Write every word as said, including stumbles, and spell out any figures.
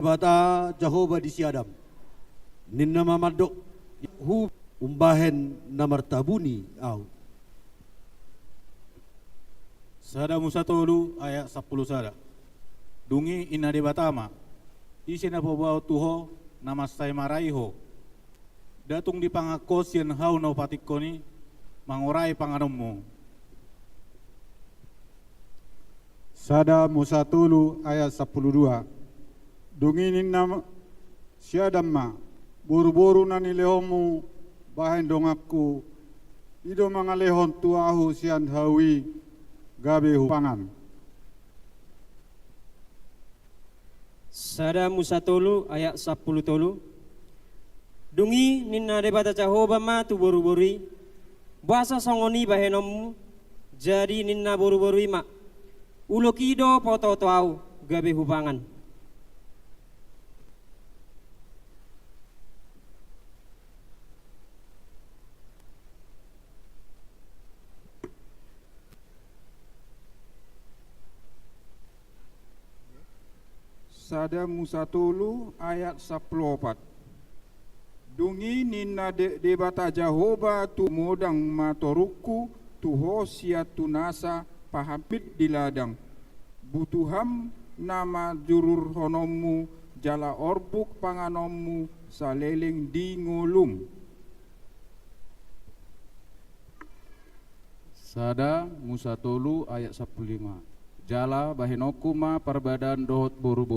Debata Jahowa di si Adam, ninna ma mandok, "Hu umbahen na martabuni ahu." Sada Musa tolu ayat sampulu sada. Dung i ninna Debata ma, "Ise na paboaon tu ho na mansai marai ho? Nda tung dipangan ho sian hau na hupatik on i, mangorai panganonmu." Sada Musa tolu ayat sampulu dua. Dung i ninna si Adam ma, "Boruboru na nilehonmu bahen donganku, i do mangalehon tu ahu sian hau i gabe hupangan." Sada Musa tolu ayat sampulu tolu. Dung i ninna Debata Jahowa ma tu boruboru i, "Boasa songon i bahenonmu?" Jadi ninna boruboru i ma, "Ulok i do paotooto ahu gabe hupangan." Sada Musa tolu ayat sampulu opat. Dung i ninna De-, Debata Jahowa tu, "Modang ma torungku tu ho sian tu nasa pahampit di ladang. Butuham nama jururhononmu jala orbuk panganonmu saleleng di ngolum." Sada Musa tolu ayat sampulu lima. Jala bahenonku ma parbadaan dohot boruboru